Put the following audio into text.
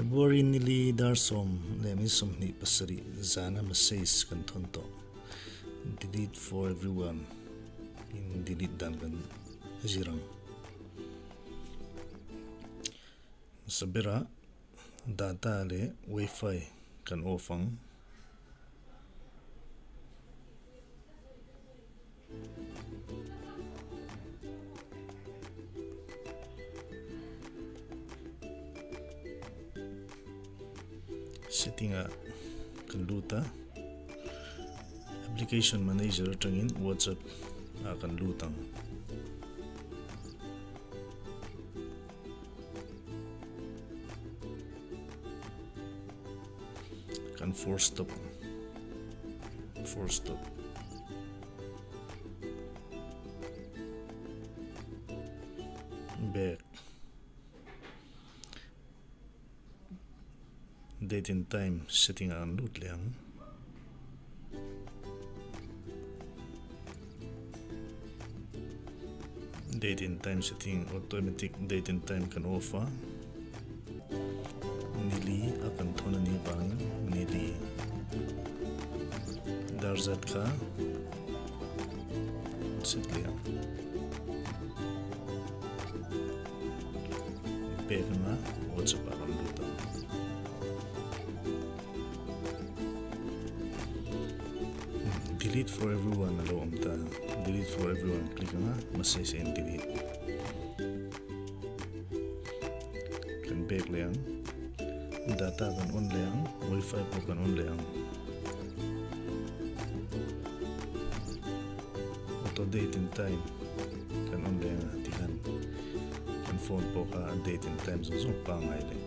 February nili dar 10:27 zana message kan thawn tawh. Delete for everyone in delete dan kan zir ang. Hmasa berah data leh wifi kan off ang. Setting ah kan lut a, application manager atangin WhatsApp ah kan lut ang. Kan force stop ang. Force stop. Back. Date and time setting ah an lut leh ang. Date and time setting automatic date and time kan off a. Nili a kan thawn a nih vangin nili dar zat kha set leh ang. Pek anga WhatsApp ah kan lut ang. Delete for everyone a lo awm ta. Delete for everyone click anga message a in delete. Kan back leh ang. Data kan on leh ang. Wifi pawh kan on leh ang. Auto date and time kan on leh ang a tikhan kan phone pawh kha a date and time zawng zawng pangngai leh.